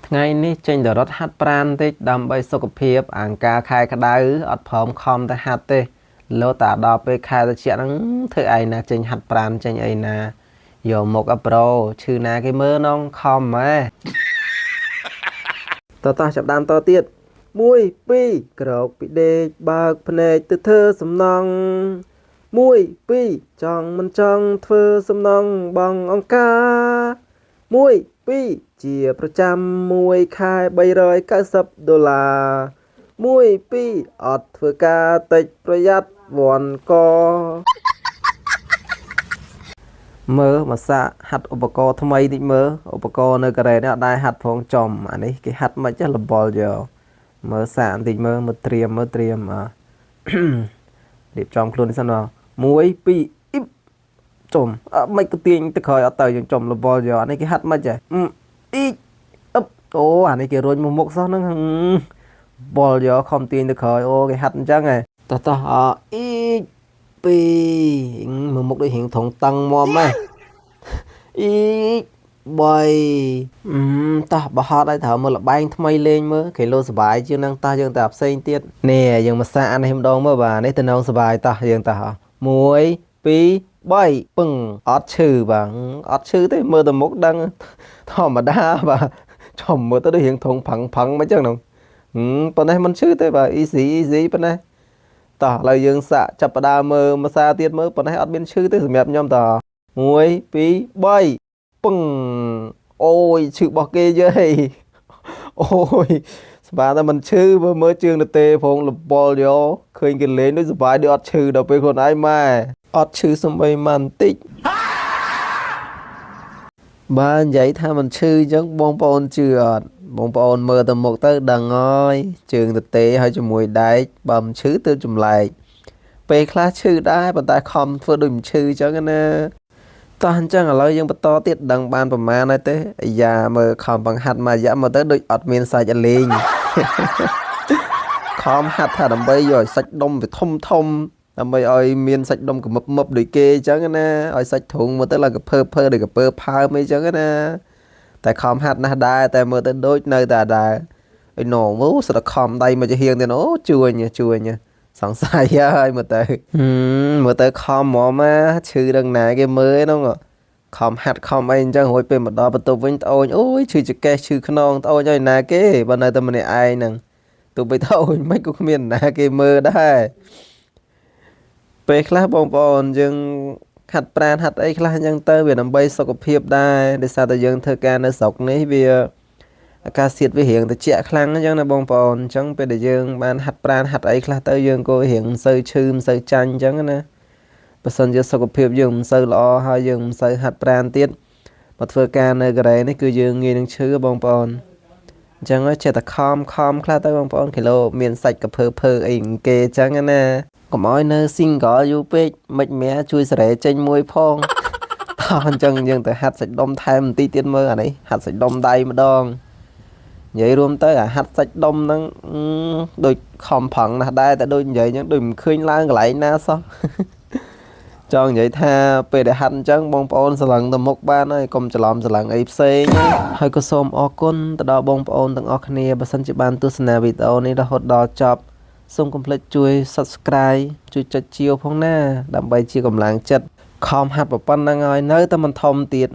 ថ្ងៃនេះចេញទៅរត់ហាត់ប្រាណតិចដើម្បីសុខភាពអង្ការខែក្តៅអត់ព្រមខំទៅហាត់ទេលោតាដល់ពេលខែត្រជាក់ហ្នឹងធ្វើឯណាចេញហាត់ប្រាណចេញអីណាយកមកអប្រូឈឺណាគេមើលនងខំម៉ែតោះតោះចាប់ដើមតទៀត1 2ក្រោកពីដេកបើកភ្នែកទៅធ្វើសំណង1 2ចង់មិនចង់ធ្វើសំណងបងអង្ការ1 2ជាប្រចាំមួយខែ390ដុល្លារ1 2អត់ធ្វើការតិចប្រយ័ត្នវ័នកមើលមកសាកហាត់ឧបករណ៍ថ្មីតិចមើលឧបករណ៍នៅកូរ៉េនេះអត់ដែរហាត់ផងចំអានេះគេហាត់មិនចេះលបល់យកមើលសាកបន្តិចមើលមើលត្រៀមមើលត្រៀមអ រៀបចំខ្លួននេះសិនមក1 2អ៊ីប ចំអត់មិនក៏ទាញទៅក្រោយអត់ទៅយើងចំលបល់យកអានេះគេហាត់មិនចេះអឺអ៊ីអឹបអូអានេះគេរុញមកមុខសោះហ្នឹងហឹមបល់យកខំទាញទៅក្រោយអូគេហាត់អញ្ចឹងហ៎តោះតោះអអ៊ីពីរមើលមុខដូចរៀងត្រង់តឹងមមហ៎អ៊ីបីអឺតោះបើហត់ហើយត្រូវមើលលបែងថ្មីលេងមើលគេលោសบายជាងហ្នឹងតោះយើងតែផ្សេងទៀតនេះយើងមកសាកអានេះម្ដងមើលបាទនេះតំណងសบายតោះយើងតោះ1 2 3ពឹងអត់ឈឺបាទអត់ឈឺទេមើលទៅមុខដឹងធម្មតាបាទចំមើលទៅដូចរៀងធំផឹងផឹងមិនចឹងហ្នឹងប៉ុណ្ណេះមិនឈឺទេបាទ easy easy ប៉ុណ្ណេះតោះឥឡូវយើងសាកចាប់ផ្ដើមមើលមួយសាទៀតមើលប៉ុណ្ណេះអត់មានឈឺទេសម្រាប់ខ្ញុំត1 2 3ពឹងអូយឈឺរបស់គេយើយអូយស្មានតែមិនឈឺមើលមើលជើងទៅទេផងលបល់យកឃើញគេលេងដូចសប្បាយដូចអត់ឈឺដល់ពេលខ្លួនឯងម៉ែអត់ឈឺសំបីម៉ាន់តិចបើនិយាយថាមិនឈឺអញ្ចឹងបងប្អូនជឿអត់បងប្អូនមើលទៅមុខទៅដឹងហើយជើងទៅទេហើយជាមួយដែកបើមិនឈឺទៅចម្លែកពេលខ្លះឈឺដែរប៉ុន្តែខំធ្វើដូចមិនឈឺអញ្ចឹងណាតោះអញ្ចឹងឥឡូវយើងបន្តទៀតដឹងបានប្រមាណហើយទេអាយ៉ាមើលខំបង្ហាត់មួយរយៈមើលទៅដូចអត់មានសាច់លេង ខំហាត់ថាដើម្បីយកឲ្យសាច់ដុំវាធំធំដើម្បីឲ្យមានសាច់ដុំកមឹបមឹបដូចគេអញ្ចឹងណាឲ្យសាច់ទ្រូងមើលទៅឡើងកភើភើដូចកពើផើមអីចឹងណាតែខំហាត់ណាស់ដែរតែមើលទៅដូចនៅតែដែរអីណូអូស្ដខំដៃមកជាហៀងទៀតអូជួញជួញសង្ស័យហើយមើលទៅមើលទៅខំហ្មងណាឈឺដឹងណាគេមើលហ្នឹងខំហាត់ខំអីអញ្ចឹងរួចពេលមកដល់បន្ទប់វិញត្អូញអូយឈឺចង្កេះឈឺខ្នងត្អូញឲ្យណាគេបើនៅតែម្នាក់ឯងហ្នឹងទោះបីត្អូញមិនក៏គ្មានណាគេមើលដែរពេលខ្លះបងប្អូនយើងហាត់ប្រាណហាត់អីខ្លះអញ្ចឹងទៅវាដើម្បីសុខភាពដែរដោយសារតែយើងធ្វើការនៅស្រុកនេះវាអាកាសធាតុវារៀងត្រជាក់ខ្លាំងអញ្ចឹងណាបងប្អូនអញ្ចឹងពេលដែលយើងបានហាត់ប្រាណហាត់អីខ្លះទៅយើងក៏រៀងមិនសូវឈឺមិនសូវចាញ់អញ្ចឹងណាបើសិនជាសុខភាពយើងមិនសូវល្អហើយយើងមិនសូវហាត់ប្រាណទៀតមកធ្វើការនៅកូរ៉េនេះគឺយើងងាយនឹងឈឺបងប្អូនអញ្ចឹងចេះតែខំខំខ្លះទៅបងប្អូនគីឡូមានសាច់កាភើភើអីគេអញ្ចឹងណាកុំឲ្យនៅ single យូរពេកមិនមែជួយសេរីចេញមួយផងតោះអញ្ចឹងយើងទៅហាត់សាច់ដុំថែមបន្តិចទៀតមើលអានេះហាត់សាច់ដុំដៃម្ដងនិយាយរួមទៅអាហាត់សាច់ដុំហ្នឹងដូចខំប្រឹងណាស់ដែរតែដូចនិយាយអញ្ចឹងដូចមិនឃើញឡើងកន្លែងណាសោះ ចង់និយាយថាពេលដែលហាត់អញ្ចឹងបងប្អូនស្រឡឹងទៅមុខបានហើយកុំច្រឡំស្រឡឹងអីផ្សេងហើយក៏សូមអរគុណទៅដល់បងប្អូនទាំងអស់គ្នាបើសិនជាបានទស្សនាវីដេអូនេះរហូតដល់ចប់សូមកុំភ្លេចជួយ Subscribe ជួយចុចជាវផងណាដើម្បីជាកម្លាំងចិត្តខំហាត់ប៉ុណ្ណឹងហើយនៅតែមិនធំទៀត